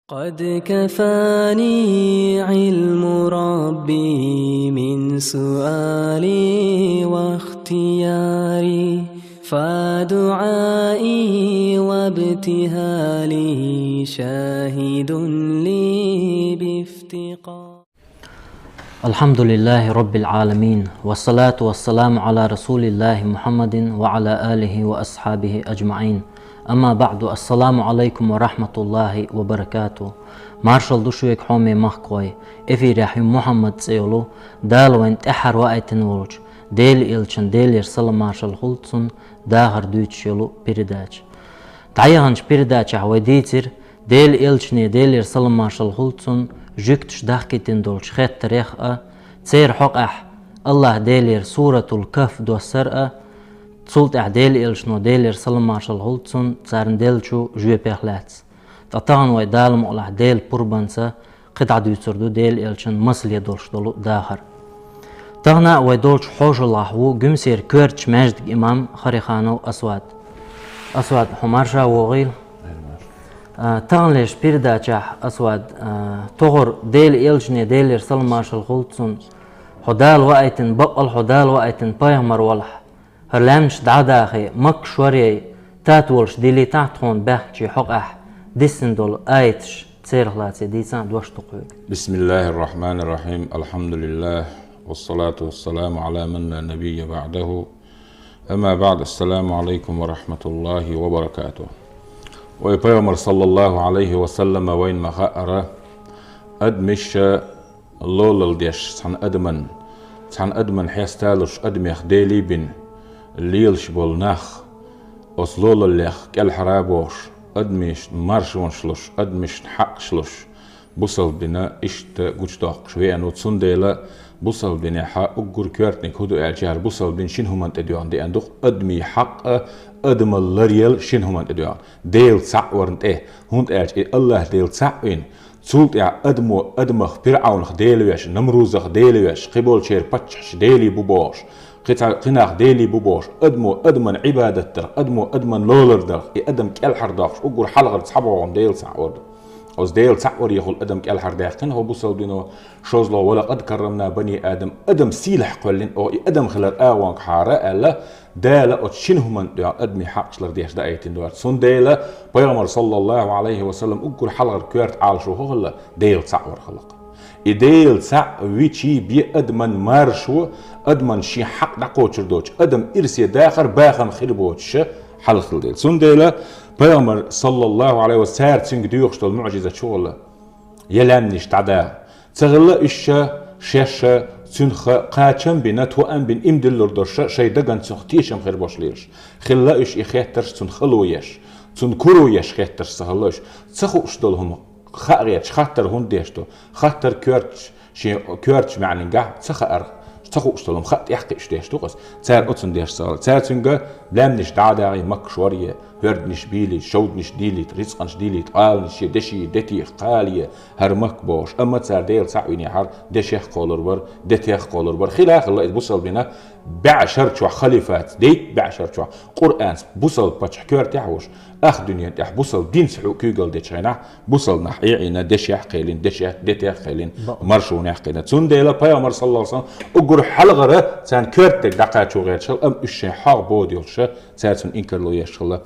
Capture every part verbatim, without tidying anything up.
قد كفاني علم ربي من سؤالي واختياري، فدعائي وابتهالي شاهد لي بافتقار. الحمد لله رب العالمين، والصلاة والسلام على رسول الله محمد وعلى آله وأصحابه أجمعين. أما بعد، السلام عليكم ورحمة الله وبركاته. Маршал ду шуьга, хьоме махкахой. Эфирехь ю Мухьаммад цӀе йолу, Дала вайн тӀаьххьара ваийтина волчу Делан элчан, Делера салам-маршалла хуьлда цунна, дахар дуьйцуш йолу передача. ДӀаяханчу передачехь вай дийцира Делан элчане, Делера салам-маршалла хуьлда цунна, жуьгташа дахкийтина долчу хеттарех а, церан хьокъехь АллахӀ Делера Суратул Кахф доссар а, цул тӀаьхьа Делан элчано, Делера салам-маршалла хуьлда цунна, царна деллачу жоьпех лаьцна. Ткъа тахана вай Дала мукъалахь Делан пурбанца кхидӀа дуьйцур ду Делан элчан масале долуш долу дахар. Тахана а вай долчу хьошалгӀахь ву Гуьмсера коьртачу маьждиган имам Хариханов Асвад. Асвад, хьо марша вогӀийла. А, таханлерчу передачехь, Асвад, а, тохара Делан элчане, Делера салам-маршалла хуьлда цунна, хьо Дала ваийтина, баккъал хьо Дала ваийтина пайхамар валахь, хӀара лаьмнаш дӀа а дахий, Макка шоръяй, тата волуш дийлийтахьа тхуна баьхначийн хьокъехь диссина долу аяташ, церах лаций дийцахьа, дош ду кхуьга. بسم الله الرحمن الرحيم. الحمد لله. والصلاة والسلام على من لا نبي بعده. أما بعد. السلام عليكم ورحمة الله وبركاته. Вай Пайхамар, саллаллаху Ӏалайхи ва саллама, вайна ма-хаъара, адамаш лолла деш цхьана адаман, цхьана адаман хьесталуш, адамех Делий бина лелаш болу нах, оцу лолаллех кӀелхьара бохуш, адамашна маршонаш луш, адамашна хьакъаш луш, бусалба дина иштта гучудоккхуш веана ву. Цундела бусалба динехьа уггар коьртаниг хӀун ду аьлча, хӀара бусалба дин шина хӀуманна тӀедоьгӀна деана ду-кх: адамийн хьакъ а, адамал ларъял шина хӀуманна тӀедоьгӀна, Дела цхьаъ варна тӀе. ХӀунда аьлча и АллахӀ Дела цхьаъ вина, цул тӀаьхьа адамо адамах, ПирӀавнах дела веш, Намрузах дела веш, кхиболчеран паччахьаш делий бу бохуш, кхин цхьа, кхин нах делий бу бохуш, адамо адаман Ӏибадат дарх, адамо адаман лолар дарх, и адам кӀелхьардоккхуш, уггар хьалхара цхьабогӀун Дела цхьаъ вар ду. Оцу Дела цхьаъ варехула адам кӀелхьардаьккхина хӀокху бусалба дино, шозлагӀа: «ولقد كرمنا بني آدم», адам сийлахь кхоьллина оха и адам хилар агӀонгахьара аьлла, Дала оцу шина хӀуманна тӀехь адамийн хьакъаш лардеш даийтина ду хӀара. Цундела Пайхамар, саллаллаху Ӏалайхи ва саллам, уггар хьалхара коьрта Ӏалашо хӀун хилла? Дела цхьаъ вар хилла-кх. И Дела цхьаъ вичий бен адаман маршо, адаман шен хьакъ дӀакхочур доцуш, адам ирсе дахар бахам хир боцуша хьалха хилла дела. Цундела Пайхамар, саллаллаху Ӏалайхи ва саллам, цара цуьнга доьхуш долу муӀжизат хӀун хилла? Я лаьмнаш дӀадаха. Ца хилла уьш ша, шаьш ша, цуьнах кхачам а бина, тоам а бина, иман диллур долуш ша, шайн дагна цуьнах тешам хир болуш лелаш. Хилла уьш и хеттарш цунна хало еш, цунна куро еш хеттарш ца хилла уьш. Ца хууш долу хӀума хаа гӀерташ хаттар хӀунда деш ду? Хаттар коьртачу, шен коьртачу маьӀнингахь ца хаарх, ца хууш долу хӀума хаа тӀехь кхиъш деш ду-кх аса. Цара оцунна деш ца хилла. Цара цуьнга: «Лаьмнаш дӀа а дахий, Макка шоръе, хӀордаш бийлийта, шовданаш дийлийта, рицкъанаш дийлийта, къаланаш е, деши, детех кхалае, хӀара Макка», – бохуш. Амма цара Дела цхьаъ винехьара, дешех кхолур бара, детех кхолур бара. Хила а хилла иза бусалба дина бӀешарчохь халифатца, дейтта бӀешарчохь Къуръанца бусалба паччахь коьртехь а волуш, ах дуьнен тӀехь бусалба динца хьу куьйгалла дечу хенахь, бусалба нах Ӏийна дешех кхелина, дешех, детех кхелина, маршонех кхелина. Цундела Пайхамар, саллаллаху Ӏалайхи ва саллам, уггар хьалхара царна коьртаниг дӀакхачо гӀерташ хилла, амма уьш шайн хьагӀ бода йолуша, цара цунна инкарло еш хилла.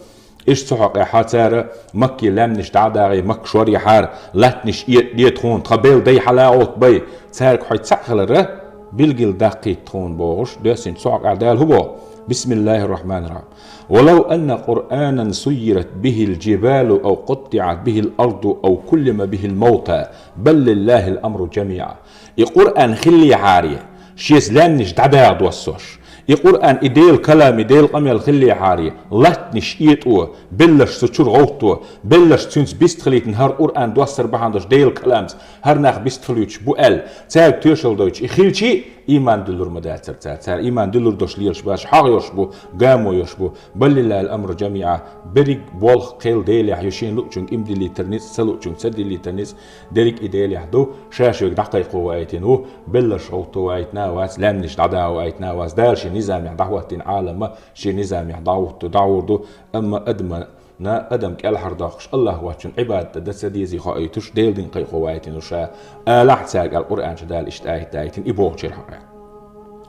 Иштта цу хьокъехьа цара Макке лаьмнаш дӀа а дахий, Макка шоръяхьара, латтанаш этӀа де тхуна, тхан белла дай хьалагӀовттабай, цаьрга хьой цхьаъ хилара билггал даккхийта тхуна бохуш, доьссинчу цу хьокъехь Дала хӀун боху? بسم الله الرحمن الرحيم. «ولو أن قرآنا سيرت به الجبال أو قطعت به الأرض أو كلم به الموتى بل لله الأمر جميعا». И Къуръан хиллехьара, шеца лаьмнаш дӀадаха доссош, и Къуръан, и Делан калам, и Делан къамел хиллехьара, латтанаш этӀо, белларш цу чуьра гӀовтто, белларш цуьнца бистхилийтина, хӀара Къуръан доссар бахьана долуш Делан каламца хӀара нах бистхилуьйтуш бу аьлла, цаьрга тоьшалла дойтуш и хилчий, ийман дуьллур ма дацара цара. Цара ийман дуьллур долуш лелаш бац, хьагӀ йолуш бу, гамо йолуш бу. «بل لله الأمر جميعا», берриг болх кхел Делехь ю, шена луучуьнга ийман диллийтар ницкъ, ца луучуьнга ца диллийтар ницкъ, дерриг и Делехь ду. Ша шуьга дӀакхайкхо ваийтина ву, белларш гӀовтто ваийтина а вац, лаьмнаш дӀадаха ваийтина а вац. Дала шен низамехь дӀахӀоттийна Ӏалам а шен низамехь дӀагӀутто, дӀагӀур ду, амма адаман На адам кӀелхьардоккхуш, АллахӀ воацачун Ӏибадат дан ца дезий хоуьйтуш, Делан дин кхайкхо вайтина ша, алахь цаьрга аьлла Къуръан чу Дала иштта аят дайтина, и бохучуьра хьакъехь.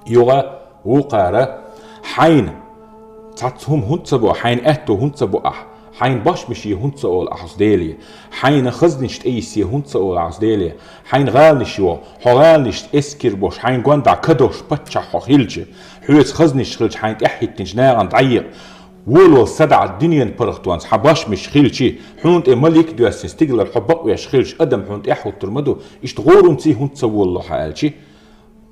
Юха вукхара: хьайна цхьацца хӀума хӀунда ца бо, хьайна аьтту хӀунда ца бо ахь, хьайна бошмаш е хӀунда ца олу ахь оцу Деле, хьайна хазнаш тӀейиссе хӀунда ца олу ахь оцу Деле, хьайна гӀаланаш йо, хьо гӀаланашца эскар бош, хьайна гонаха ка дош паччахь хьо хилча, хьоьца хазнаш хилча, хьайна тӀаьхьахӀиттинчу нахана дӀаекъа, волавала садаӀа дуьненан паргӀатонца хьан бошмаш хилча, хьуна тӀе малик а доьссина, стигалара хьо бакъвеш хилча, адам хьуна тӀаьхьахӀуттур ма ду, иштта гӀорунций хӀунда ца волало хьан аьлча,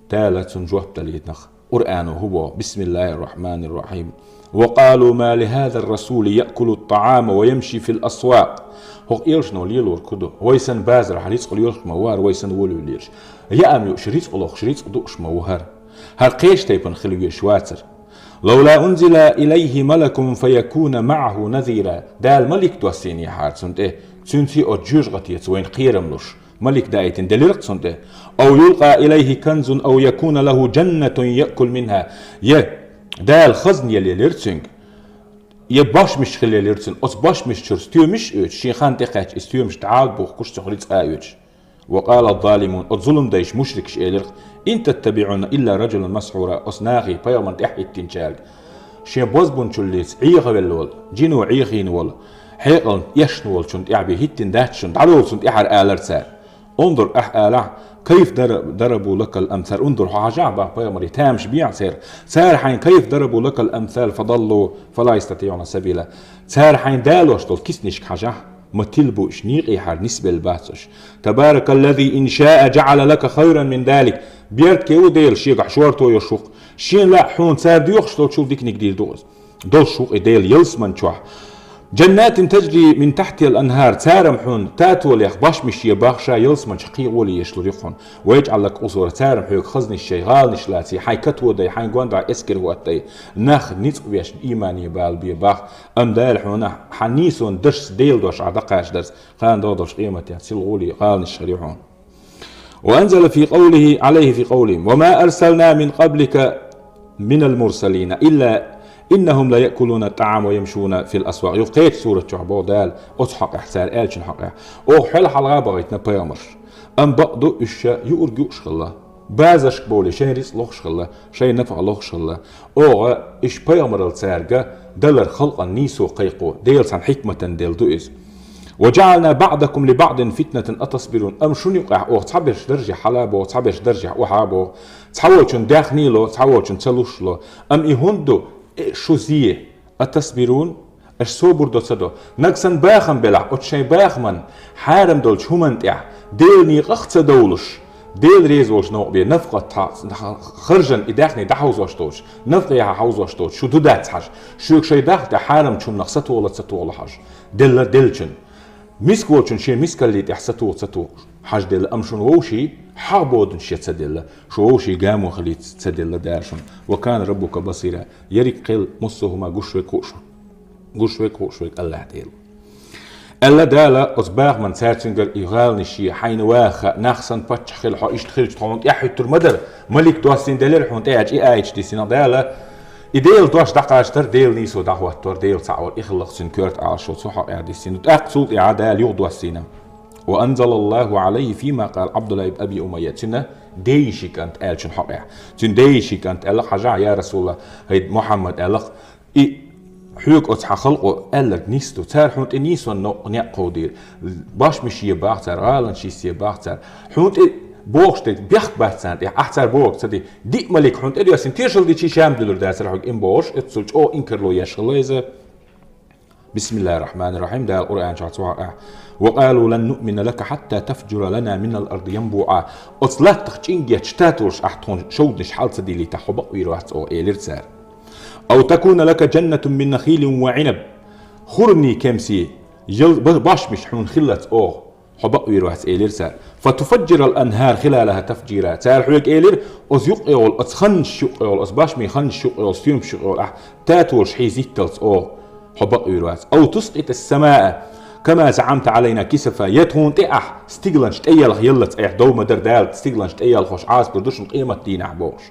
Дала цунна жоп далийта нах. Къуръано хӀун боху? بسم الله الرحمن الرحيم. وقالوا ما لهذا الرسول يأكل الطعام ويمشي في الأسواق. ХӀокху элчано лелориг хӀун ду? Вай санна базарахь рицкъ лоьхуш ма ву хӀара, вай санна волавелла ерш. Яа ма юуш, рицкъ лохуш, рицкъ дууш ма ву хӀара. ХӀара кхечу тайпана хила везаш вацара. لولا أنزل إليه ملك فيكون معه نذيرا. Дала малик доссийна хьара цунна тӀе, цуьнца оцу жоьжахатица вайна кхерам луш. Малик даийтина делира цунна тӀе. أو يلقى إليه كنز أو يكون له جنة يأكل منها. Я Дала хазна елаелира цуьнга, я бошмаш хилаелира цуьнан, оцу бошмаш чуьра стоьмаш а оьцуш, шен хан тӀекхаьчча и стоьмаш дӀа а бухкуш, цунах рицкъа а оьцуш. وقال الظالمون, оцу зулам дайша мушрикаш элира: إن تتبعون إلا رجلا مسحورا. Оцу нахе, пайхамарна тӀаьхьахӀиттинчаьрга, шен бозбунчаллица Ӏехавелла волу, жино Ӏехийна волу, хьекъална эшна волчунна тӀаьхьа бен хӀиттина дац шуна, дӀадовла цунна тӀаьхьара, алара цара. انظر, ахь алахь, كيف ضربوا لك الأمثال. انظر, хьо хьажахь боху пайхамаре, тамаш бехьа церан. Цара хьайна كيف ضربوا لك الأمثال فضلوا فلا يستطيعون سبيلا. Цара хьайна далош долу киснашка хьажахь, ма тила бу уьш, некъехьара нисбелла бац уьш. تبارك الذي إن شاء جعل لك خيرا من ذلك. Беркате ву Дела, шегахь шорто йолуш ву-кх. Шена лаьа хьуна цара доьхуш долчул диканиг дийр ду иза. Долуш ву-кх и Дела ялсаман чохь. جنات تجري من تحتها الأنهار, цара-м хьуна татолех бошмаш е боху ша ялсаман чохь кхин гӀоле еш лур ю хьуна. ويجعل لك قصورا, цара-м хьоьга хазнаш е, гӀаланаш лаций, хьайн катош дай, хьайн гонаха эскар хӀоттай, нах ницкъ веш, иймане бала бе боху. Амма Дала хьуна хьан нийсонан дашца, Делан дош ахь дӀакхачадарца, кхана догӀу долчу къематехь цул гӀоле гӀаланаш хир ю хьуна. وأنزل في قوله عليه في قولهم وما أرسلنا من قبلك من المرسلين إلا إنهم ليأكلون الطعام ويمشون في الأسواق. Юха кхечу сурат чохь боху Дала оцу хьокъехь, цара аьллачун хьокъехь: оха хьол хьалха а бахийтина пайхамарш, амма бакъ ду уьш ша юург юуш хилла, базаршка бовлий, шайн рицкъ лохуш хилла, шайн нафакъа лохуш хилла. Оха уьш пайхамаралла цаьрга далар халкъан нийсо кхайкхо, Дела цхьана хьикматан делла ду иза. وجعلنا بعضكم لبعض فتنة أتصبرون. Амма шуна юкъахь оха цхьаберш даржехь хьала а боху, цхьаберш даржехь охьа а боху, цхьаволчун даьхни ло, цхьаволчун ца луш ло. Амма и хӀунда ду, э, шу зе? أتصبرون, аша собар до ца до? Нагахь санна бахам белахь, оцу шайн бахаман, хьарам долчу хӀуманна тӀехь, Делан некъах а ца довлуш, Дела реза волчу новкъа бен нафакъат харжан и даьхни дӀахьовзош доцуш, нафакъа яхьа хьовзош доцуш, шу ду дац хьажа, шуьга шайн даха тӀехь хьарамчунах сатола ца тола хьажа, делла деллачун. Миска волчун шен мискаллий тӀехь сатоха ца тоха хьажа делла, амма шуна вовший хьагӀ бодунаш я ца делла, шу вовший гамо хилийта ца делла Дала шуна. وكان ربك بصيرا. Ерриг кхел, массо а хӀума гуш верг хууш, гуш верг хууш верг АллахӀ Дела. Аьлла Дала оцу бахаман цаьрца цуьнгара и гӀаланаш е, хьайна ваха, нах санна паччахь хила, хьо иштта хилча тхо хьуна тӀаьхьахӀуьттур ма дара, малик доссийна делира хьуна тӀе аьлча, и аят дисина Дала. И Делан дош дӀакхачар, Делан нийсо дӀахӀоттор, Дела цхьаъ вар, и хилла-кх цуьнан коьрта Ӏалашо цу хьокъехь дисина. ТӀаккха цул тӀаьхьа Дала юха доссийна. وأنزل الله عليه فيما قال عبد الله بن أبي أمية. Цуьнан дейиши кӀант аьллачун хьокъехь. Цуьнан дейиши кӀант аьлла-кх хьажахь, я РасулаллахӀ, хӀай Мухьаммад, аьлла-кх, и хьоьга оцу хьан халкъо аьлларг нис ду, цара хьуна тӀе нийсонан новкъа некъ кховдийра. Бошмаш е боху цара, гӀаланаш йиссе боху цара. Хьуна тӀе бохуш дерг бехк бац царна тӀехь, ахь цара бохург ца де. Диъ малик хьуна тӀе доьссина, тешалла дичи ша-м дуьллур дацара хьоьга, им бохуш, оццул чӀогӀа инкарло еш хилла иза. بسم الله الرحمن الرحيم. Дала Къуръан чохь цу хьокъехь: وقالوا لن نؤمن لك حتى تفجر لنا من الأرض ينبوعا. Оцу латтах чӀингетташ татолуш ахь тхуна шовданаш хьал ца дийлийтахь, хьо бакъвийр вац оха, элира цара. أو تكون لك جنة من نخيل وعنب. ХӀурмийн кемсий, ял-, ба-, бошмаш хьуна хиллалц оха, хьо бакъвийр вац, элира цара. فتفجر الأنهار خلالها تفجيرا. Цара хьоьга элира, оцу юккъехула, оцу ханнаш юккъехула, оцу бошмийн ханнаш юккъехула, стоьмаш юккъехула ахь татолуш хьийзийталц оха, хьо бакъвийр вац. أو تسقط السماء كما زعمت علينا كسفا, я тхуна тӀе ахь стигланаш тӀеялх яллац айхьа дов ма дара, Дала стигланаш тӀеялхош Ӏазап бу шуна къематдийнахь бохуш.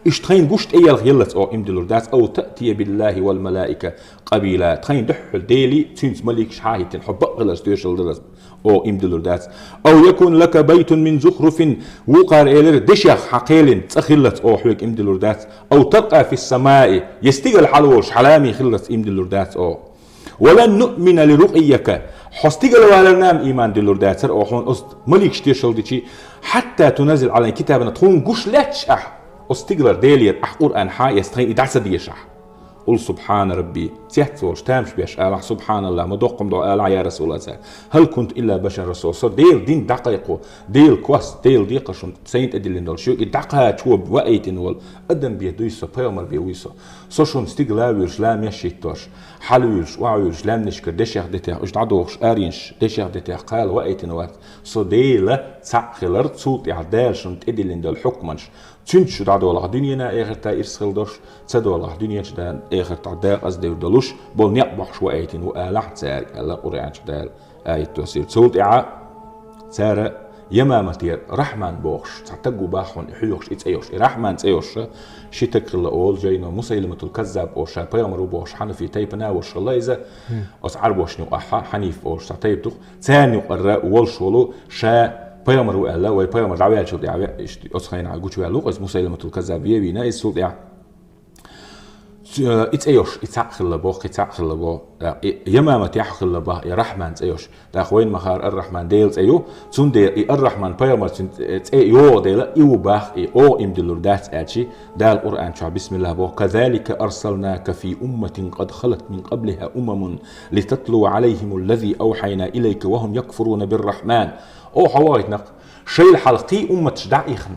Иштта тхайна гуш тӀеялх яллац оха, иман диллур дац, أو تأتي بالله والملائكة قبيلا, тхайна дуьххьал Дели, цуьнца маликаш хьахӀиттина хьо бакъ хиларца тоьшалла далац, оха иман диллур дац. أو يكون لك بيت من زخرف, вукхара элира, дешех хьан кхелина цӀа хиллац оха, хьоьга иман диллур дац. أو ترقى في السماء, я стигала хьалаволуш хьан лами хиллац, иман диллур дац оха. ولن نؤمن لرقيك, хьо стигала валарна а иман диллур дацара оха хьуна оцу маликаш тоьшалла дичи, حتى تنزل علينا كتابا, тхуна гуш лаьтташ ахь оцу стигалара Делера ахь Къуръан хьан, я тхайна и дӀа ца дезаш ахь. قل سبحان ربي, цец волуш тамаш беш алахь, سبحان الله, ма доккха-м ду алахь, я Расулаллах, цара. هل كنت إلا بشرا رسولا, со Делан дин дӀакхайкхо, Делан кост, Делан декхар шуна сайна тӀедиллина долуш, шуьга и дӀакхачо ваийтина волу адам бен дуй со, пайхамар бен вуй со. Со шуна стигала а вуьйлуш, ламеш а хӀиттош, хьалавуьйлуш, охьавуьйлуш, лаьмнашкара дешех, детех, уьш дӀадохуш, аренаш дешех, детех кхала ваийтина вац. Со Дела цхьаъ хилар, цул тӀаьхьа Дала шуна тӀедиллина долу хьукманаш, цуьнца шу дӀадолахь дуьненан, эхартан ирс хила долуш, ца долахь дуьненчу Дала, эхартахь декъаза девр долуш болу некъ бохьуш ваийтина ву алахь цаьрга, аьлла Къуръан чу Дала аят доссийра. Цул тӀаьхьа цара Ямаматера Рахьман бохуш цхьа таг ву бахьана, и хьоьхуш, и цӀе йолуш. И Рахьман цӀе йолуш ши таг хилла олу жайно, Мусайламатул Каззаб олуш, ша пайхамар ву бохуш, хьанафи тайпана волуш хилла иза. Оцу Ӏарбошна юкъахь хьаниф олуш цхьа тайпа ду-кх. Царна юкъара волуш волу, ша пайхамар ву аьлла, вай пайхамар дӀаваьллачул тӀаьхьа ве-, иштта оцу хенахь гучуваьлла ву-кх иза, Мусайламатул Каззаб вевийна иза цул тӀаьхьа. Ц-, э, и цӀе йолуш, и цхьаъ хилла боху, кхин цхьаъ хилла боху. Э, и Ямаматехь хилла боху, и Рахьман цӀе йолуш. ТӀаккха вайна ма-хаъара Ар-Рахьман Делан цӀе ю. Цундела и Ар-Рахьман пайхамар цуьнан цӀе, цӀе йогӀу дела, и ву боху, и оха иман диллур дац аьлчи, Дала Къуръан чохь бисмиллахь боху: كذلك أرسلناك في أمة قد خلت من قبلها أمم لتتلو عليهم الذي أوحينا إليك وهم يكفرون بالرحمن. Оха хьо вахийтина-кх шайла хьалха кхин умматаш дӀа а ихна,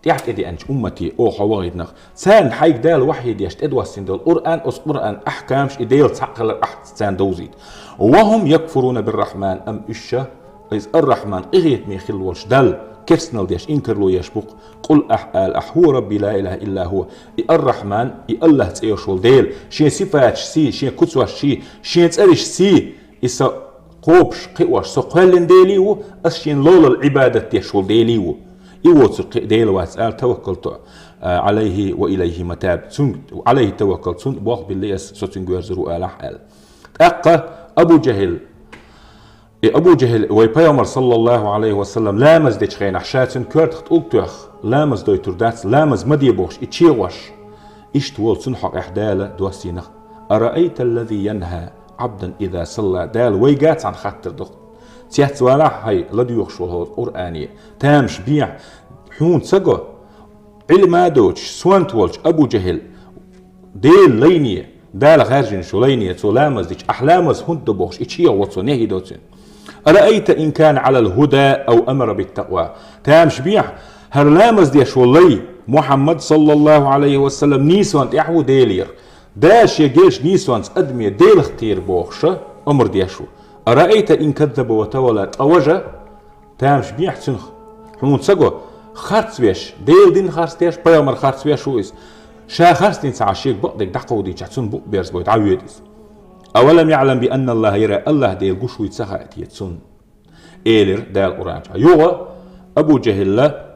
тӀаьхьа тӀедеанчу уммате оха хьо вахийтина-кх. Царна хьайга Дала вахьйи деш тӀедоссийна долу Къуръан, оцу Къуръан ахькамаш, и Дела цхьаъ хилар ахь царна довзийта. وهم يكفرون بالرحمن, амма уьш ша, иза Ар-Рахьман къинхетаме хилла волчу Далла керстанал деш, инкарло еш бу-кх. قل, ахь ала, ахь: هو ربي لا إله إلا هو. И Ар-Рахьман, и АллахӀ цӀе йолуш волу Дела, шен сифаташ сий, шен куцаш сий, шен цӀераш сий, и со кхобуш, кхиош, со кхоьллина Делий ву, ас шена лолал Ӏибадат деш волу Делий ву. И воцург кхин Дела вац ала, توكلت عليه وإليه متاب. Цунга, عليه توكلت, цунна болх билли ас, со цуьнга верзур ву алахь аьлла. ТӀаккха Абу ЖахӀил, и Абу ЖахӀил вай пайхамар, саллаллаху Ӏалайхи ва саллам, ламаз дечу хенахь ша цуьнан коьртах тӀулг тоьхна, ламаз дойтур дац, ламаз ма де бохуш, и чегӀош. Иштта волу цунна хьокъехь Дала доссийна-кх: أرأيت الذي ينهى عبدا إذا صلى. Дала вайга цхьаьна хаттар ду-кх. Цецвалахь хьайн ладоьгӀуш волу хӀокху Къуръане. Тамаш бехьа, хьуна ца го, Ӏилма а доцуш, сонта волчу Абу ЖахӀил, Делан лайне, Дала хаьржина шу лайне, цо ламаз дича, ахь ламаз хӀунда до бохуш, и чегӀо цо, нехӀи до цуьнан. أرأيت إن كان على الهدى أو أمر بالتقوى. Тамаш бехьа, хӀара ламаз деш волу лай, Мухьаммад, саллаллаху Ӏалайхи ва саллам, нийсонна тӀехь ву Делера. Дала шен гечу нийсонца адаме Делах кхера бохуша, амр деш ву. أرأيت إن كذب وتولى, ткъа важа, тамаш бехьа цуьнах. Хьуна ца го, харц веш, Делан дин харц деш, пайхамар харц веш ву иза. Ша харц дина ца Ӏаш, шега бакъдерг дӀакховдийчахь, цунна букъ берзабой дӀавоьду иза. أولم يعلم بأن الله يرى, АллахӀ Дела гуш вуй ца хаьа те цунна? Элира Дала Къуръан чохь. Юха Абу ЖахӀилла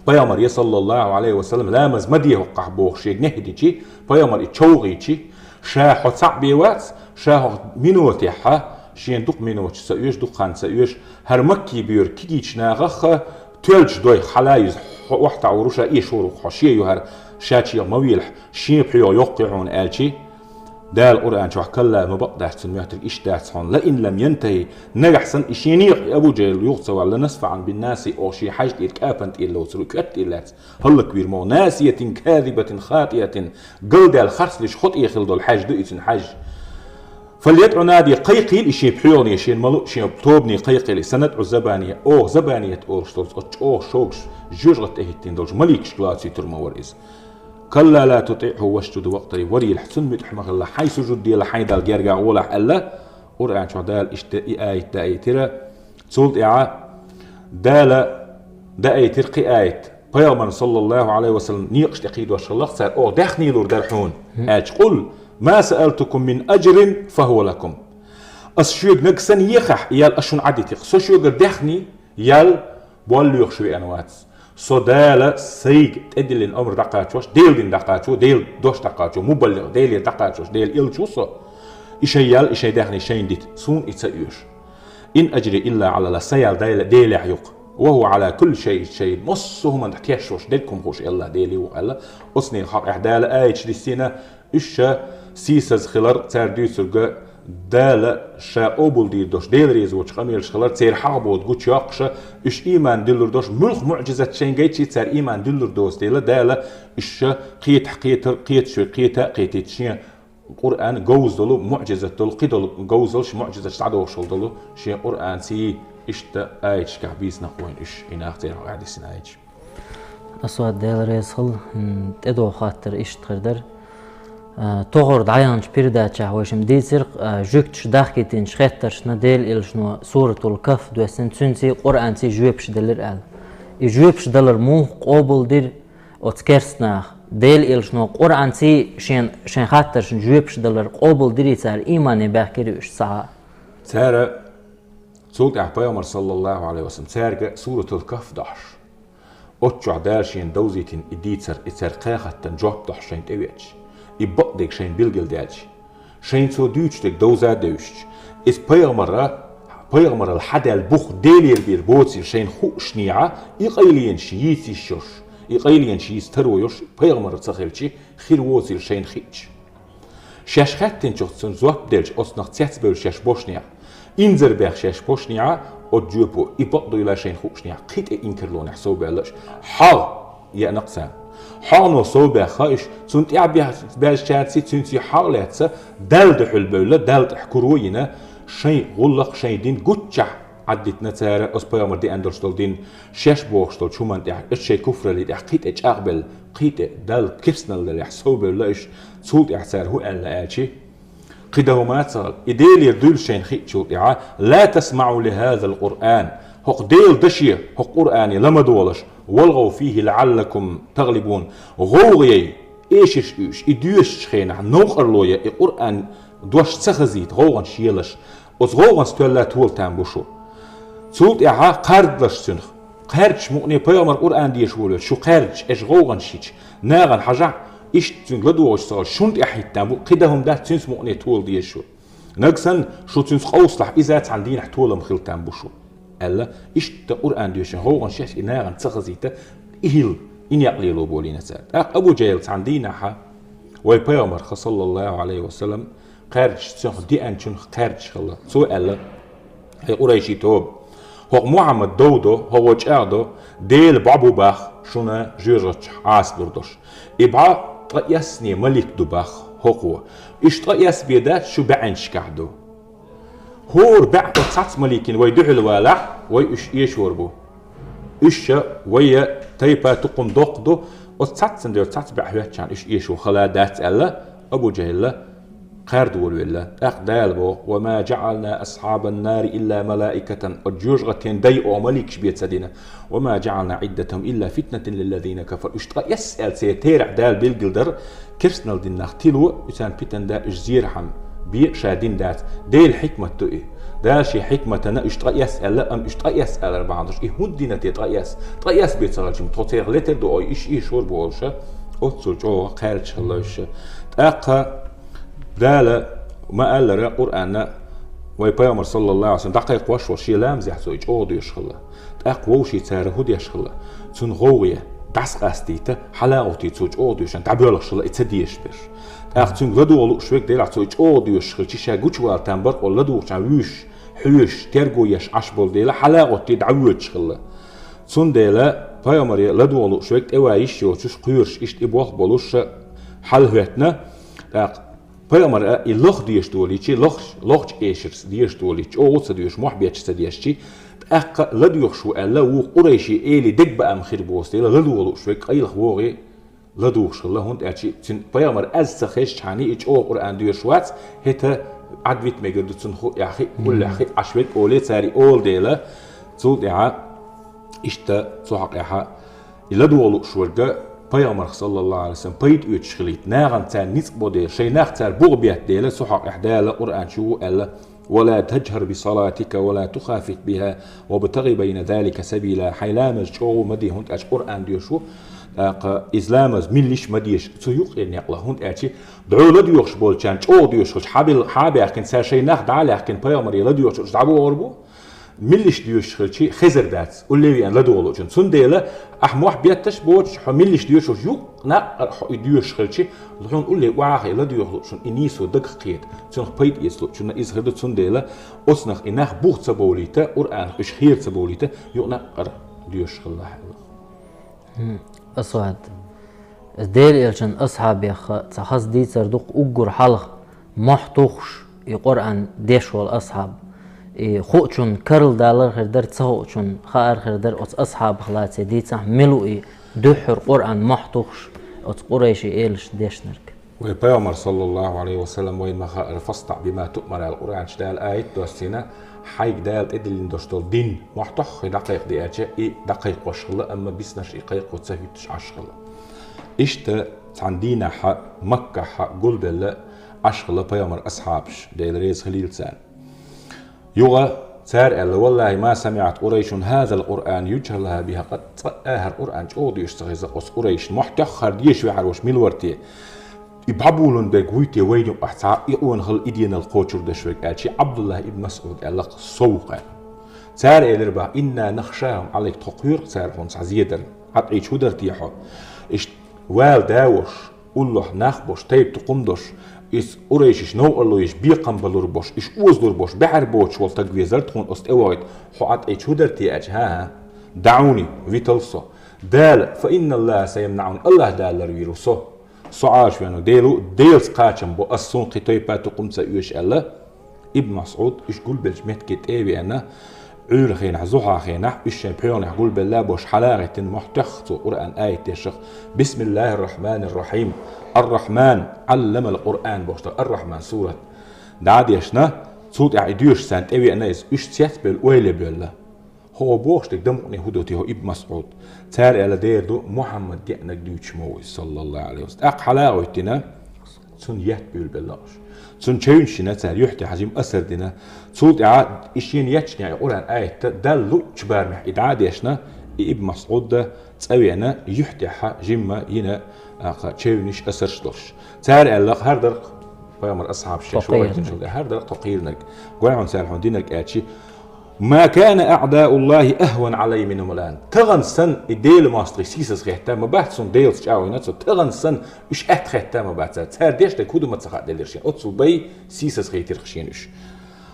пайхамар, я саллаллаху Ӏалайхи ва саллам, ламаз ма де хӀокхахь бохуш шега нехӀи дичи, пайхамар и човхийчи, ша хьо цхьаъ бен вац, ша хьо минотехьа, шен дукха миноташ ца оьшу, дукха хан ца оьшу, хӀара Макки боьрша кегийчу нахаха тоьллачу дойх хьала юза хьо охьатаӀур ву, ша эшор ву хьо, шен ю хӀара, ша чегӀа ма велахь, шен пхьоьгӀа йоккхуьй хьуна аьлчи, Дала Къуръан чохь: كلا, ма бакъдерг цуьнан моьттург иштта дац хьуна, لئن لم ينته, нагахь санна и шен некъ Абу ЖахӀил юха ца валла, لنسفعا بالناصية, оха шен хьажа тӀера, кӀапан тӀера лоцур ву, коьрта тӀера лаьцна хӀаллаквийр ма ву, ناصية كاذبة خاطئة, галдаьлла харц деш хӀо тӀе хилла долу хьаж ду и цуьнан хьаж. فليدع ناديه, кхайкхийла и шен пхьоьгӀане, шен мала а, шен тобане кхайкхийла, سندع الزبانية, оха Забаният олуш долчу оцу чӀогӀа шогуш, жоьжахати тӀехӀиттийна долчу маликашка лоцуьйтур ма вара иза. كلا لا تطعه واسجد واقترب, варийлахь, цунна муьтӀахь ма хилла, хьайн сужуд делахь, хьайн Далла гергахь гӀолахь аьлла, Къуръан чохь Дала иштта и аят даийтира. Цул тӀаьхьа Дала даийтира кхин аят. Пайхамарна, саллаллаху Ӏалайхи ва саллам, некъаш тӀе кхийдош хилла-кх цара, оха даьхни лур дара хьуна, аьлча: قل ما سألتكم من أجر فهو لكم. Ас шуьга нагахь санна ехахь, ял ас шуна Ӏадитих. Со шуьгара даьхний, ял болла лоьхуш веана вац. Со Дала сайга тӀедиллина омра дӀакхачош, Делан дин дӀакхачо, Делан дош дӀакхачо, мубаллигӀ, Делера дӀакхачош, Делан элча ву со. И шайн ял, и шайн даьхний шайна дита, суна и ца оьшу. «Ин ажри илла Ӏала Аллах», сан ял Дала, Делехь юкъа. «Ва хӀува Ӏала кулли шайъин шахӀид», массо а хӀуманна тхьа тешаш, дерриг хӀума хууш Аллах Дела ву аьлла, оцу нехан хьокъехь Дала аяташ диссина, уьш ша сийсаза хилар, цара дуьйцург Дала ша къобалдийр долуш, Дела реза воцчу къамелаш хилар, церан хьагӀ бода гучуйоккхуш, уьш ийман дуьллур долуш, муьлха муӀжизат шайна гайтчий цара ийман дуьллур доцу дела, Дала уьш ша кхетахь кхетар, кхеташ верг кхета а кхетийта шен Къуръан говза долу, муӀжизат долу, кхидолу говзалш, муӀжизаташ дӀадохуш долу шен Къуръанций, иштта аяташкахь бийцинарг вайн уьш, и нах церан хьокъехь диссина аяташ. Асвад, Дела реза хуьлда, хӀм, тӀедогӀу хаттар иштта хир дара. А, тохара дӀаяханчу передачехь вай шимма дийцира, а, жуьгташа дахкийтинчу хеттаршна Делан элчано Суратул Кахф доьссина, цуьнций Къуръанций жоьпаш делира аьлла. И жоьпаш далар муха къобалдира оцу керста наха? Делан элчано Къуръанций шен, шайн хаттаршна жоьпаш далар къобалдирий цара, иймане баьхкирий уьш, ца хаьа? Цара, цул тӀаьхьа Пайхамар, саллаллаху Ӏалайхи ва саллам, цаьрга Суратул Кахф дохьуш, оццу чохь Дала шена довзийтина и дийцар, и цаьрга кхин хаттарна жоп дохьуш шайна тӀевеача, и бакъдерг шайна билгалдаьлча, шайна цо дуьйцуш дерг довза а девзича, иза пайхамара, пайхамаралла хьадаьлла бух Делера бен боцийла шайна хуушшехь, и къайленаш йийца йиш йолуш, и къайленаш йийца таро йолуш пайхамар ца хилча, хир воцийла шайна хиъча. Шаьш хаьттинчух цунна жоп делча, оцунах цецбевлла шаьш бошнехь, инзарбаьхна шаьш бошнехь, оцу жоьпо и бакъ дуйла шайна хуушшехь, кхин тӀе инкарлонехь совбаьлла уьш. ХьагӀ еана-кх царна. ХьагӀно совбаьхна уьш, цунна тӀаьхьа баьхна баьллачаьрций, цуьнций хьагӀ лаьцна, Далла дуьхьал бевлла, Далла тӀехь куро а йина, шайн гӀуллакх, шайн дин гуччехь Ӏаддитина цара, оцу пайхамара деана долуш долу дин, шаьш бохуш долчу хӀуманна тӀехь, оцу шайн куфраллин тӀехь кхин тӀе чӀагӀбелла, кхин тӀе Далла керстаналла далехь совбевлла уьш, цул тӀаьхьа цара хӀун аьлла аьлча, кхин дан хӀума а ца хилла, и Делера дуьйла шайна хиъчул тӀаьхьа: «Ла тасмаӀу ли хӀазал Къуръан», хӀокху Делан даше, хӀокху Къуръане ла ма долаш, «валгӀав фихӀи лаӀаллакум тагӀлибун», гӀовгӀа яй, эшарш уьйш, и доьшучу хенахь новкъарло яй, и Къуръан дош ца хазийта, гӀовгӀанаш елаш, оцу гӀовгӀанца тоьлла тола там бу шу. Цул тӀаьхьа кхардалаш цуьнах. Кхаьрдаш мукъане пайхамар Къуръан деша волавелча, шу кхаьрдаш, аша гӀовгӀанаш йича, нахана хьажахь, иштта цуьнга ладогӀуш ца хилча, шуна тӀехь хӀиттан бу, кхин дан хӀума дац цуьнца мукъане тола деза шу. Нагахь санна шу цуьнца къовсалахь, иза цхьана дийнахь толам хила там бу шу, аьлла, иштта Къуръан доьшуш гӀовгӀанаш еш, и нахана ца хазийта, и хӀилла, и некъ лело болийна цара. ТӀаккха Абу ЖахӀил цхьана дийнахьа вай пайхамарх, саллаллаху Ӏалайхи ва саллам, кхаьрдаш, цуьнах деанчунах кхаьрдаш хилла. Цо аьлла: «ХӀай къурайшийн тоба, хӀокху Мухьаммад дов до, хӀокхо чӀагӀдо, Дела бӀо бу боху шуна жоьжахатичахь Ӏазап лур долуш. И бӀо ткъа эсне малик ду боху хӀокхо. Уьш ткъа эс бен дац, шу бӀаьннашкахь ду. ХӀора бӀе оцу цхьацца маликийн вай дуьхьал валахь, вай уьш эшор бу. Уьш ша вай тайпа, тукхум доккха ду, оцу цхьаццана дера цхьацца бӀе хӀоьттичхьана уьш эшо хала дац», — аьлла, Абу ЖахӀилла кхаьрда волавелла. ТӀаккха Дала боху: «Ва ма жаӀална асхьабан нари илла малаикатан», оцу жоьжахатин дай оха маликаш бен ца дина. «Ва ма жаӀална Ӏиддатахум илла фитнатан лиллазина кафару». Уьш ткъа эс аьлла церан терахь Дала билгалдара, керстаналла дина нах тило, уьш царна питана да, уьш зерхьама бен ша дина дац. Делан хьикмат ду и. Дала шен хьикматана уьш ткъа эс аьлла, амма уьш ткъа эс алар бахьана долуш, и хӀунда дина те ткъа эс? Ткъа эс бен ца хилча, тхо церах летар ду, ой, уьш эшор бу олуш, оццул чӀогӀа кхаьрдаш хилла уьш. ТӀаккха Дала ма-аллара Къуръанна, вай пайхамар, саллаллаху Ӏалайхи ва саллам, дӀакхайкхош волу шен ламазехь цо и чӀогӀа доьшуш хилла. ТӀаккха вовшийн цара хӀун деш хилла? Цунна гӀовгӀа, дӀасакъастийта, хьалагӀоттийта цо чӀогӀа доьшуш, дӀабоьлхуш хилла и ца дезаш берш. ТӀаккха цуьнга ладогӀа лууш верг делахь, цо и чӀогӀа доьшуш хилча, ша гучувала там бара-кх олу, ладугӀучхьана вуьйш, хьоьжуш, терго еш Ӏаш болу дела, хьалагӀоттий дӀавоьдуш хилла. Цундела пайхамаре ладогӀа лууш верг тӀеван йиш йоцуш, кхоьруш, иштта и болх болуш хьалахӀоьттина. ТӀаккха пайхамара и лоха деша долийча, лохча, лохча эшарца деша долийча, чӀогӀа а ца доьшуш, мохь бетташ ца дешча, тӀаккха ладоьгӀуш ву аьлла, вукху къурайшийн элий дегабаам хир боцу дела, ладогӀа лууш верг къайлаха вогӀий ладугӀуш хилла, хӀунда аьлча цуьнан пайхамар аз ца хезчхьана и чӀогӀа Къуръан доьшуш вац, хӀета Ӏадвита мегар ду цунна хӀуъ яххи, хӀуллехь хи Ӏаш верг олий цара и олу дела, цул тӀаьхьа иштта цу хьокъехьа и ладогӀа лууш верг пайхамарх, саллаллаху Ӏалайхи ва саллам, пайда оьцуш хилийта, нахана царна ницкъ бо дела, шайн нах цара бугӀа бетта дела, цу хьокъехь Дала Къуръан чу ву аьлла, ولا تجهر بصلاتك ولا تخافت بها وابتغ بين ذلك سبيلا. Хьайн ламаз чӀогӀа ма де, хӀунда аьлча Къуръан доьшуш ву, тӀаккха иза ламаз меллаша ма деша, цу юккъера некъ лаха, хӀунда аьлча дӀо ладоьгӀуш болчарна чӀогӀа доьшуш хилча, хьабел-, хьабаьхкина, цар шайн нах дӀа а лаьхкина, пайхамаре ладоьгӀуш, уьш дӀабохур бу. Меллаша доьшуш хилча, хезар дац, улле веана ладувгӀа луучунна. Цундела, ахь мохь бетташ боцуш, хьо меллаша доьшуш юкъ-накъара хьо и доьшуш хилча, хьуна улле охьа а хи ладоьгӀа луучунна и нийсо дагах кхета, цунах пайда эца луучунна иза хир ду, цундела, оцунах и нах бух ца бовлийта, Къуръанах уьш хера ца бовлийта, юкъ-накъара доьшуш хилла хьалха. М, Асвад. Дера элчан асхьабех цхьа хаза дийцар дукха уггар хьалха мохь тухуш и Къуръан деш волу асхьаб. И хуучун карладалар хир дара, ца хуучун хаар хир дара оцу асхьабах лаций дийцахь, мила ву и дуьххьара Къуръан мохь тухуш оцу къурайши элаш дешнарг. Вай Пайхамар, саллаллаху алейхи ва саллям, вай ма хаара, «Фастаъ бима туъмар» аьлла Къуръан чу Дала аят доссийна, хьайга Дала тӀедиллина долуш долу дин мохь тоххий дӀакхайкха деача, и дӀакхайкхош хилла, амма биснарш и кхайкхо ца хӀуьттуш Ӏаш хилла. Иштта цхьана дийнахьа Маккахьа гулбелла Ӏаш хилла Пайхамар асхьабаш, Дела реза хилийла царна. Юха цара аьлла: «Валлахи, ма самиъат Къурайшун хазал Къуръан юджхар лаха биха къат». Цкъа а хӀара Къуръан чӀогӀа доьшуш ца хеза оцу Къурайшна. Мохь тоьххар дезаш ваьхьар ваша мила вара те? И бӀабулун берг вуй те вайна юкъахь цхьа а икъонахал, и денал кхочур даш верг аьлчи, Ӏабдуллах ибн МасӀуд аьлла-кх: «Со ву-кх», аьлла. Цара элира бах: «Инна нахшахум Ӏалайк», тхо кхоьру-кх цара хьуна цхьа зедар, Ӏа тӀе чу хӀу дара те хьо? Иштта вала да ваша, уллохь нах бош, тайп-тукхум дош, иза къурайшиш новкъарло еш бекхам балур бош, иш озалур бош, баьхьар боцуш волу таг везар тхуна оцу тӀе вахийта, хьо Ӏа тӀе чу хӀу дара те аьлча, хӀан-хӀа, «даӀуни», витал со. Дала, «фа инналлаха саямнаӀуни», Аллах Дала ларвийр ву со. Со Ӏалаш вен ву, Дела ву, Делаца кхачам бо, ас суна кхин тайпа-тукхум ца оьшу аьлла. Ибн МасӀуд уьш гулбеллачу метте тӀе а веана, Ӏуьйра хенахь, зухьа хенахь, уьш шайн пхьоьгӀанехь гулбелла а бош, хьалагӀиттина мохь тоьхна цо Къуръан аят дешах: «Бисмиллахир рахманир рахим. Ар-Рахман, Ӏалламал Къуръан», бохуш долу Ар-Рахман сурат дӀа а дешна, цул тӀаьхьа и доьшуш царна тӀе веана иза, уьш цецбевлла ойла бевлла. «ХӀокхо бохуш дерг дамукъане хӀу ду те, хӀо Ибн МасӀуд?» Цара аьлла: «Дера ду, Мухьаммад деанарг дуьйцуш ма ву иза, саллаллаху алейхи ва саллям». ТӀаккха хьалагӀиттина, цунна етт буьйлабелла уьш. Цунна чевнаш йина цара, юьхь тӀехь жима асар дина. Цул тӀаьхьа и шена еттачу неӀ Къуръан аятта Далла луъучу барамехь и дӀа а дешна, и Ибн МасӀуд цӀа веана, юьхь тӀехь жимма йина, а, кха, чевнаш, асарш долуш. Цара аьлла-кх: «ХӀара дара-кх пайхамар асхьабаш шаьш вахийтинчул тӀе, хӀара дара-кх тхо кхийринарг. Гой хьуна цара хьуна динарг», аьлчи, «Ма кана аъдауллахи ахван алайя минхум алан». Тахана санна и Делан мостагӀий сийсаз хетта ма бац, цунна Делаца чӀагӀо йина цо, тахана санна уьш аьтта хетта ма бац цара. Цара деш дерг хӀу ду ма ца хаьа делира шена. Оццул бай сийсаз хетира шена уьш.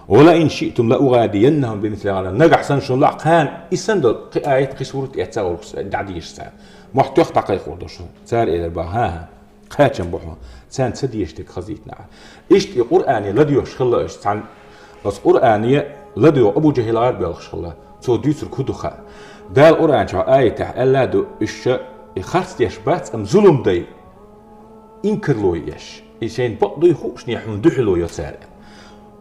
«Ва лаин шиътум лаугӀадияннахум бимисли гӀалам». Нагахь санна шуна лаахь кхана и санна долу кхин аят, кхин сурат эцна а гӀуллакхаш дӀадийша цара. Мохь тоьхна дӀакхайкхор ду шуна. Цара элира бах: «ХӀан-хӀа, кхачам бу хьуна, царна ца дезаш дерг хазийтина ахьа». Иштта и Къуръане ладоьгӀуш хилла уьш цхьаьна. Оцу Къуръане ладоьгӀу Абу ЖахӀил гӀар боьлхуш хилла. Цо дуьйцург хӀу ду хаьа. Дала Къуръан чохь аятехь аьлла а ду, уьш ша и харц деш бац, амма зулам дай, инкарло еш, и шайна бакъ дуй хуушне хьуна дуьхьало йо цара.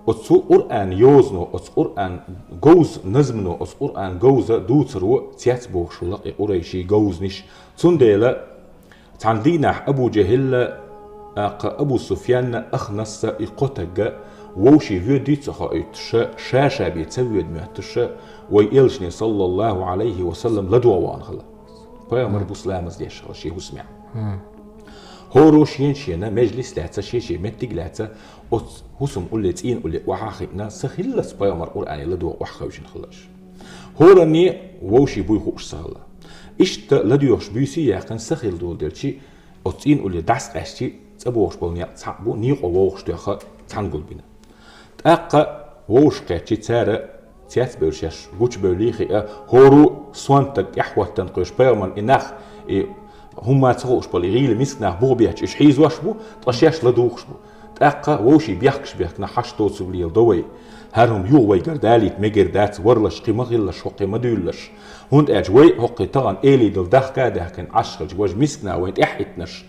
Оцу Къуръан йозано, оцу Къуръан говза назмано, оцу Къуръан говза дуцаро цецбохуш хилла и къурайши говзанаш. Цундела цхьана дийнахь Абу ЖахӀилла, тӀаккха Абу Суфьянна, Ахнасса и кхо тагга вовшийн воьдий ца хоуьйтуша, ша-ша бен ца воьду моьттуша, вай элчане, саллаллаху алейхи ва саллам, ладогӀа вахана хилла. Пайхамар бус ламаз деш хилла шен хӀусамехь. ХӀоро шен-шена межлис лаьцна, шен-шен меттиг лаьцна, оцу хӀусам улле, цӀийна улле охьа а хиъна, са хиллалц пайхамар Къуръане ладогӀа охьахевшина хилла уьш. ХӀоранне вовшийн буй хууш ца хилла. Иштта ладоьгӀуш буьйса а яьккхина, са хилла доладелчи, оцу цӀийна улле дӀасакъаьстчи, цӀа бохуш болу некъ цхьаъ бу, некъо вовшахтоьхна цхьаьна гулбина. ТӀаккха вовшахкхетчи, цара цецбевлла шаьш гучубевллий а хиъна, хӀора сонтаг тӀаьхьахӀоттана кхуьйсуш, пайхамарна и нах, и хӀумма ца хууш болу и гӀийла миска нах буха бетташ уьш хьийзош бу, ткъа шаьш ладугӀуш бу. ТӀаккха вовшийн бехкаш бехкина, хьашт доцург леладо вай. ХӀара хӀума юха вайгара далийта мегар дац, варлаш кхин ма хилалаш, хӀокху кхин ма дуьйлалаш. ХӀунда аьлча вай хӀокху кхин тахана элий долу дахка а даьхкина Ӏаш хилча, важа миска нах вайна тӀаьхьахӀиттинарш.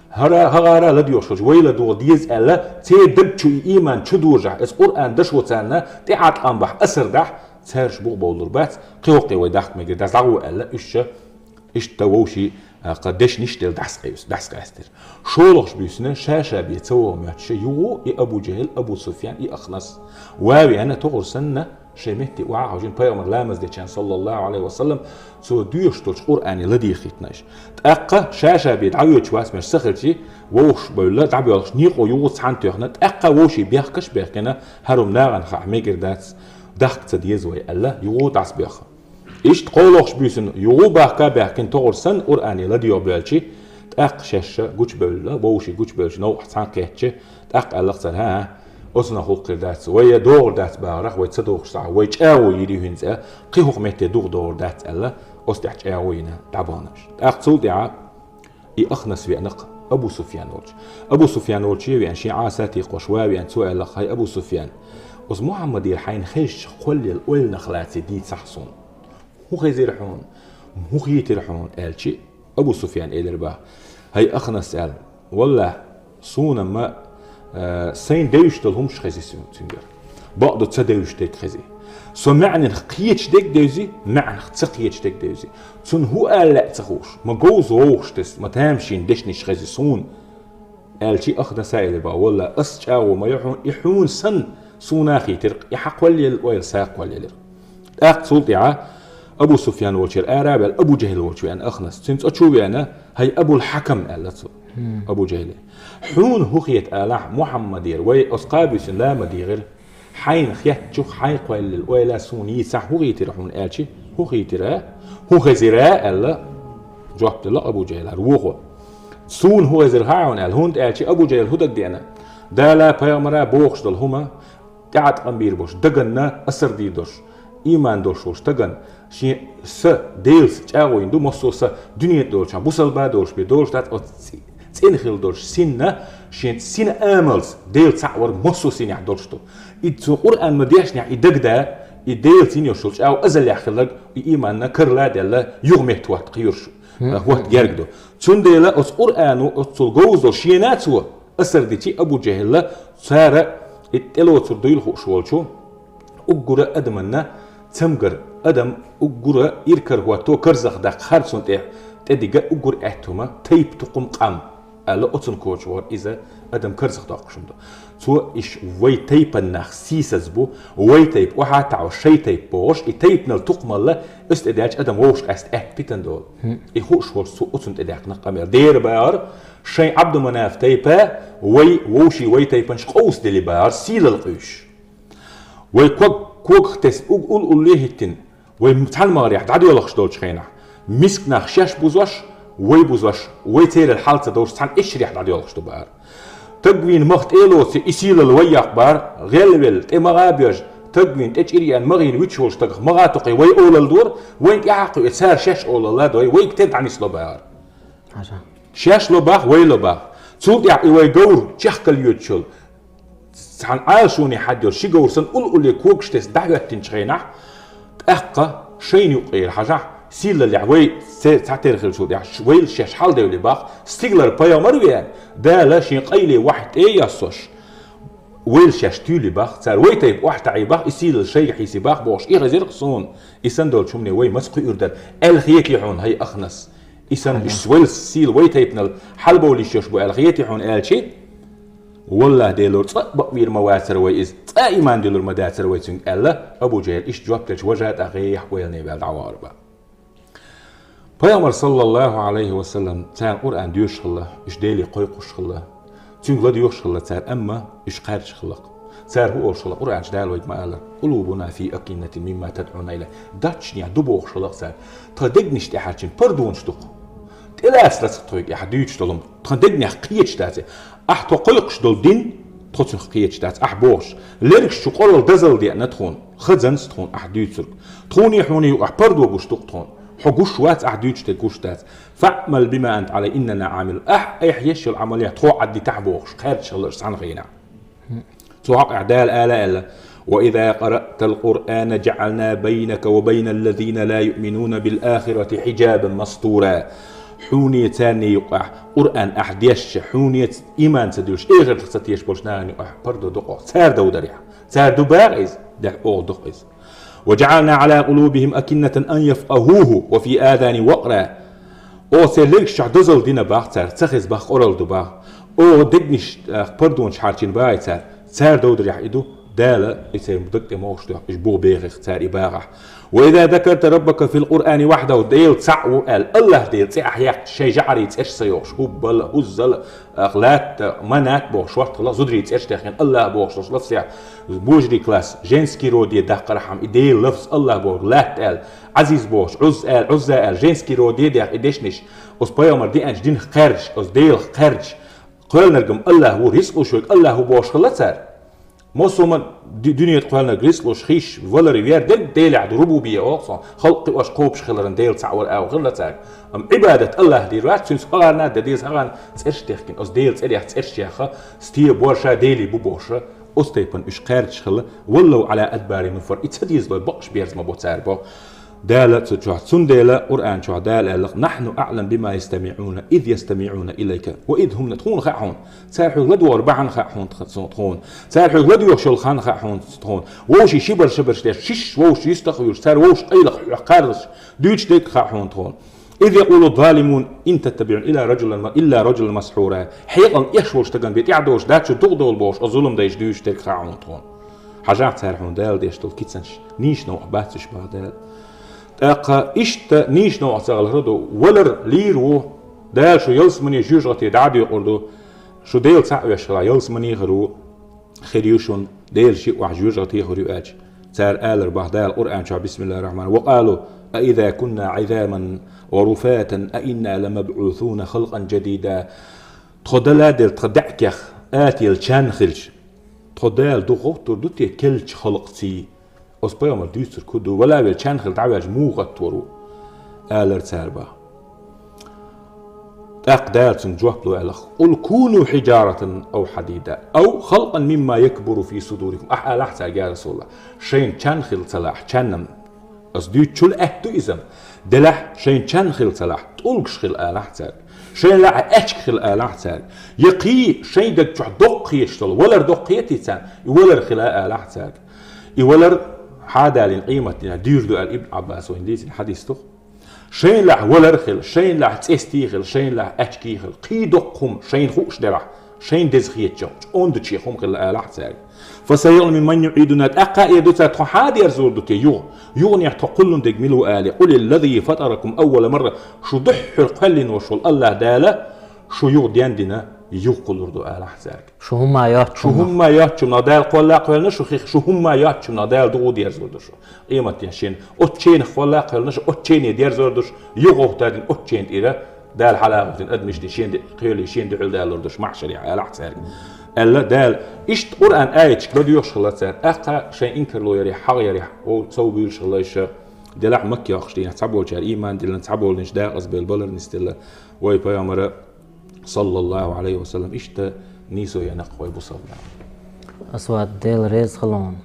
ХӀара, хӀагӀара ладоьгӀуш хилча, вай ладогӀа деза аьлла, церан даг чу и ийман чу дожахь, иза Къуръан дашо царна тӀеӀаткъам бахь, асар дахь, цаьрша буха бовлур бац, кхин хӀокхе вай дахка мегар дац, дӀагӀо аьлла, уьш ша Иштта вовший, а, кха дешнаш делла дӀасакъаьстира. ШоллагӀча буьйсанна ша-ша бен ца воха моьттуш юха и Абу Жахьил, Абу Суфьян, и Ахнас. Вави ана тохур санна, шайн метте охьа а хьожина, пайхамар ламаз дечарна, саллаллаху Ӏалайхи ва саллам, цо доьшуш долчу Къуръане ладийхийтина уьш. ТӀаккха ша-ша бен дӀавоьдуш вац меш ца хилча, вовшах бевлла, дӀабоьлхуш некъо юха цхьаьна тоьхна, тӀаккха вовший бехкаш а бехкина, хӀара хӀума нахана хаа мегар дац, дахка ца деза вай аьлла, юха дӀасабоьхху. Иштта кхоалгӀачу буьйсанна юха бахка а баьхкина тохур санна Къуръане ладоьгӀу боьлча, тӀаккха шаьш гучубевлла, вовший гучубевлча новкъахь цхьаьна кхетча, тӀаккха аьлла цара: «ХӀан-хӀа, оцунах гӀуллакх хир дац, вай догӀур дац бахарах, вай ца догӀуш сахь, вай чӀагӀо йийр ю хӀинца, кхин хӀокху метте духа догӀур дац», — аьлла, оцу тӀехь чӀагӀо йина дӀабахна уьш. ТӀаккха цул тӀаьхьа и Ахнас веана-кх Абу Суфьян волчу. Абу Суфьян волчу веана, шен Ӏаса а текхош, ван веана, цо аьлла-кх: «ХӀай Абу Суфьян, оцу Мухьаммадера хьайна хезачех кхоллаелла ойла нах лаций дийцахь суна. ХӀун хезира хьуна? ХӀун хийтира хьуна?» — аьлча, Абу Суфьян элира бах: «ХӀай Ахнас, — аьлла, — валлахь, суна-м, а, сайна девзаш долу хӀумаш хези цуьнгара. Бакъду, ца девзаш дерг хези. Со маьӀнех кхеташ дерг девзи, маьӀнех ца кхеташ дерг девзи. Цунна хӀун ала лаьа ца хууш, ма говза вовшах тесна, ма тамашийна дешнаш хези суна», — аьлча, Ахнаса элира бах: «Валлахь, ас чӀагӀо ма йо хьуна, и хьуна санна, суна а хийтира-кх, и хьан кхоллаелла ойла са а кхоллаелира». ТӀаккха цул тӀаьхьа Абу Суфьян волчуьра ара а ваьлла, Абу Жахьил волчу веана Ахнас. Цуьнан цӀа чу а веана: «ХӀай Абул Хьакам, — аьлла цо Абу Жахьиле, — хьуна хӀун хета алахь, Мухьаммадера вай оцу кхаа буьйсанна ла ма дийгӀира, хьайна хеттачух, хьайн кхоллаелла ойла суна йийцахь, хӀун хийтира хьуна?» — аьлча, «ХӀун хийтира? ХӀун хезира?» — аьлла, жоп делла Абу Жахьила вохо. «Суна хӀун хезира хаьа хьуна», — аьлла, хӀунда аьлча Абу Жахьила хӀун дага деана: Дала, пайхамара бохуш долу хӀума тӀеӀаткъам бийр болуш, даганна асар дийр долуш, ийман долуш волу стагана шен са Делаца чӀагӀо йина ду, массо а са дуьнен тӀе долчохь, бусалба а долуш бен долуш дац, оцу цӀе-, цӀена хила долуш синна, шен сина амалца Дела цхьаъ вар массо а синехь долуш ду. И цо Къуръан ма-дешнехь, и дагада, и Делаца йина йолуш йолу чӀагӀо азаллехь хилларг, и ийманна карла а даьлла, юха метта хӀотта кхоьруш, хӀотта герга ду. Цундела оцу Къуръано оццул говза долуш шена а цо асар дичи Абу Жахьилла, цара и тӀелоцур дуйла хууш волчу, уггура адаманна цамгар, адам уггура иракарахӀотто, карзахдаккха харцонна тӀе, тӀедига уггура аьтту хӀума тайп-тукхум, къам, аьлла, оцунна коча вара иза, адам карзахдоккхуш хӀума ду. Цо иш вай тайпан нах сийсаз бу, вай тайпа охьа а таӀо, шай тайпа бохуш, и тайпанал тукхамалла, оцу тӀе даьлча адам вовшах къаьста аьтта питана долу. И хууш волчу цо оцунна тӀедаьккхина къамел. Дера бахара, шайн Ӏабдуманаф тайпа вай вовший вай тайпанаш къовсадели бахара, сийлалла къуьйсуш. Вай ког, когах тесна уг-, ул-улле а хӀиттина, вай цхьана магӀарехь дӀадоьлхуш долчу хенахь, миска нах шаьш бузош, вай бузош, вай церан хьал ца долуш цхьана эшшарехь дӀадоьлхуш ду бахара. Тагвин мах тӀе а лоций, и сийлалла вай яккха бахара, гӀелвелла, тӀе магӀа а боьжна, тагвин тӀе чӀир еана магӀина вуьтуш волчу стагах магӀа а токхий, вай олалла дора, вайна тӀаьхьа а кхуьу, цара шаьш олалла а до, вай, вайга тера дӀанисло бахара. Шаьш ло бах, вай ло бах. Цул тӀаьхьа и вай говр чехкалла йоьдуш йолу, цхьана Ӏалашоне хьаддолу ши говр санна ул-улле когаш тесна дӀахӀоьттинчу хенахь, тӀаккха шайна юккъера хьажахь, сийлаллехь вай ца-, цхьатерра хиллачул тӀаьхьа ш-, вайла шаьш хьаладевли бах, стигалара пайхамар а веана, Дала шен къайле вахьй тӀе а йоссош, вайла шаьш туьйли бах, цара вай тайпа охьатаӀий бах, и сийлалла шайга хьийсий бах бохуш, и хезира-кх суна, и санна долчу хӀумане вай маца кхуьур дара, аьлла хетий хьуна, хӀай Ахнас? И санна, уьш вайла сийла вай тайпанал хьалабовлийш йолуш бу аьлла хетий хьуна аьлчи, валлахӀи, Делора, цкъа а бакъвийр ма вацара вай иза, цкъа а иман дуьллур ма дацара вай цуьнга аьлла, Абу Жахьил иштта жоп делча, важа тӀаккха гӀеххьа ойлане ваьлла дӀавахара бах. Пайхамар, саллаллаху Ӏалайхи ва саллам, царна Къуръан доьшуш хилла, уьш Деле кхойкхуш хилла, цуьнга ладоьгӀуш хилла цара, амма уьш кхаьрдаш хилла-кх. Цара хӀун олуш хилла, Къуръан чу Дала вайга ма аллара: «Къулубуна фи акиннатин мимма тадӀуна илайхӀ». Датчанехь ду бохуш хилла-кх цара. Тхан дегнаш тӀехьарчина пардонаш ду-кх. ТӀелаца лаца тхоьга ахь дуьйцуш долу хӀума, тхан дегнех кхеташ дац. Ахь тхо кхойкхуш долу дин, тхо цуьнах кхеташ дац, ахь бохуш. Лергаш чу къорал дозалла деана тхуна, хазанца тхуна ахь дуьйцург. Тхуна а хьуна а юкъахь пардо гуш ду-кх тхуна. Хьо гуш вац, ахь дуьйцуш дерг гуш дац. «ФаӀмал бима анта Ӏалайхи, иннана Ӏамилун». Ахь, айхьа еш йолу Ӏамал яхь тхо Ӏаддитахь бохуш, кхаьрдаш хилла уьш цхьана хенахь. Цу хьокъехь Дала ала аьлла: «Ва иза къарътал Къуръана жаӀална байнака ва байналлазина ла юъминуна бил ахирати хьижабан мастура». Хьуне, царне юкъахь Къуръан ахь дешча, хьуне ц-, иман ца дуьллуш, эхартах ца тешаш болчу нахана юкъахь пардо ду-кх оха, цара довдарехь. Цара ду баха иза? Делахь оха ду-кх иза. «Ва жаӀална Ӏала къулубихим акиннатан ан яфкъахуху ва фи азанихим вакъра». О, церан легаш чохь дозалла дина бах цара, ца хеза бах къоралла ду бах. О, дегнаш, а, пардонаш хьарчийна баьй цара, цара довдарехь и ду, Дала и церан даг тӀе могӀуш тоьхна, уьш бу бехих цара и багӀахь. «وإذا ذكرت ربك في القرآن وحده», Дела цхьаъ ву аьлла, АллахӀ Дела цӀе ахь яьккхича, шайн жӀарийн цӀераш ца йохуш, хӀуббал, хӀуззал, ах, латта, манат бохуш, шортта хилла зударийн цӀераш тӀехь хин АллахӀ бохуш, лац лаьхьа, божарий класс, женский род е даккхархьама, и Делан лафз АллахӀ боху, латта аьлла, Ӏазиз бохуш, Ӏузз аьлла, Ӏузза аьлла, женский род е дехь и дешнаш, оцу пайхамар деанчу динах кхаьрдаш, оцу Делах кхаьрдаш, кхоьллинарг-м АллахӀ ву, рицкъ луш верг АллахӀ ву бохуш хилла цара. Массо а ма ди-, дуьненан тӀе кхоьллинарг рицкъ луш, хиш, валар, вер дерг Делехь ду, рубубия оха цунах, халкъ кхиош, кхобуш хиларан Дела цхьаъ вар агӀо хилла цаьрга. Амма Ӏибадат АллахӀ дийр вац, цуьнца къагӀарна а дан деза хьагӀан цӀераш техкина, оцу Делан цӀерех цӀераш яьхна, стен борша Делий бу бохуша, оцу тайпана уьш кхаьрдаш хилла, «ولوا على أدبارهم نفرا», и ца дезалой бакъаш берза ма бо цара бо. Дала цу чохь, цундела Къуръан чохь Дала аьлла: «نحن أعلم بما يستمعون إذ يستمعون إليك وإذ هم», тхуна хаьа хьуна. Цара хьоьга ладогӀар бахьана хаьа хьуна тха-, цу-, тхуна. Цара хьоьга ладоьгӀуш йолу хан хаьа хьуна тхуна. Вовшийн ши бара ши барш деш, шиш вовшийн юьстах а вуьйлуш, цара вовшийн къайлах хьоьга кхарзаш, дуьйцуш дерг хаьа хьуна тхуна. «إذ يقول الظالمون إن تتبعون إلا رجلا م-، إلا رجلا مسحورا». Хьекъална эш волчу стагана бен тӀаьхьадолуш дац шу дукха долу бохуш, оцу зуламдайша дуьйцуш дерг хаьа хьуна тхуна. Хьажахь цара хьуна Дала деш долу кицанаш, нийса новкъахь бац уьш бах Дала. ТӀаккха иштта нийса новкъахь ца хилар ду, валар лийр ву, Дала шу ялсамане жоьжахате дӀа а доькъур ду, шу Дела цхьаъ веш хилахь, ялсамане хир ву, хир ю шуна, Делан шиъ охьа жоьжахате хир ю аьлча. Цара алар бах Дала Къуръан чохь: بسم الله الرحمن الرحيم. «وقالوا أإذا كنا عظاما ورفاتا أإنا لمبعوثون خلقا جديدا». Тхо дан ладелла, тхан даьӀахкех атаелла чан хилча, тхо Дала дукха гӀовттур ду те керлачу халкъций? Оцу пайхамар дуьйцург хӀун ду, вала а велла, чан хилла дӀаваьлча муха гӀаттор ву? Алар цара бах. ТӀаккха Дала цуьнга жоп ло аьлла: «قل كونوا حجارة أو حديدا أو خلقا مما يكبر في صدوركم». Ахьа алахь цаьрга, я РасулаллахӀ, шайна чан хилла ца лахь, чаннам, ас дуьйцучул аьтто иза-м, делахь шайна чан хилла ца лахь, тӀулгаш хила алахь цаьрга. Шайна лаахь аьчка хила алахь цаьрга. Я кхий шайн даг чохь доккха хеташ долу валар доккха хетий царна, и валар хила алахь цаьрга. И валар хьадалийна къематдийнахь дуьйр ду аьлла Ибн Ӏаббаса вайна дийцина хьадис ду-кх. Шайна лаахь валар хила, шайна лаахь цӀестий хила, шайна лаахь аьчкий хила, кхий доккха хӀума шайна хууш делахь, шайна деза хетачохь, онда чехь хӀума хила алахь цаьрга. «فسيعلمون من يعيدنا», тӀаккха а эр ду цара, тхо хьан дерзор ду те юха? Юханехь тхо кхуллун дерг мила ву алий? «قل الذي فطركم أول مرة». Шу дуьххьара кхоьллина волуш волу АллахӀ Дала, шу юха дендина, юха кхуллур ду алахь цаьрга. Шу хӀумма йоцчу Шу хӀумма йоцчунах Дала кхолла а кхоьллина шу хих, шу хӀумма йоцчунах Дала дукха дерзор ду шу. Къематдийнахь шена оцу ченах кхолла а кхоьллина шу, оцу чене дерзор ду шу, юха гӀовттадина оцу чен тӀера Дала хьалагӀовттина адамаш де шен де кхоьллий, шен дуьхьал далур ду шу маьхьшарехь алахь цаьрга. Аьлла Дала, иштта Къуръан аяташка ладоьгӀуш хилла цара, тӀаккха шайн инкарло ярехь, хьагӀ ярехь, вов сов буьйлуш хилла иша, делахь Макка йоккхуш дийнахь цхьаболчара ийман диллина, цхьаболнаш дакъазбевлла балар нисделла, вай пайхамара саллаллаху Ӏалайхи ва саллам, иштта нийсо яьнна-кх вай бусалба нах. Асвад, Дела реза хила хьуна.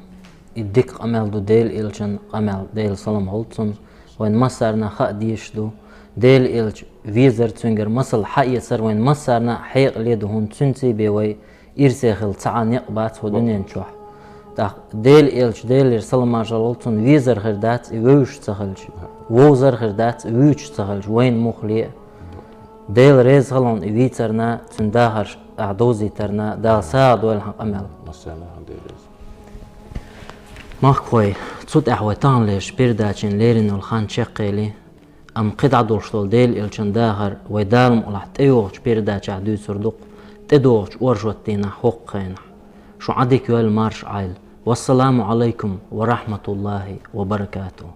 И дика къамел ду Дела элчан къамел, Делан салам хуьлда цунна. Вайн массарна хаа дезаш ду. Дела элча везар, цуьнгара масал хьаэцар вайн массарна хьекъале ду хӀунда, цуьнций бен вай ирсе хила цхьа а некъ бац хӀу дуьнен чохь. ТӀаккха Дела элча, Делера салам-маршалла хуьлда цунна, везар хир дац и вевзаш ца хилча, вовзар хир дац и вуьйцуш ца хилча, вайна муха ле а. Дела реза хила хьуна и вийцарна, цуьнан дахарш ахь довзийтарна, Дала сагӀа дойла хьан къамел. Массарна а Дела реза. Махкахой, цу тӀехь вай таханлерчу передачин лерина йолу хан чекхъели, амма кхидӀа долуш долу Дела элчан дахар вай Дала мукъалахь тӀейогӀучу передачехь дуьйцур ду-кх, тӀедогӀучу оршот дийнахь хӀокху хенахь. Шун Ӏа дика йойла, марша Ӏойла. Вассаламу Ӏалайкум ва рахьматуллахӀи ва баракатухӀу.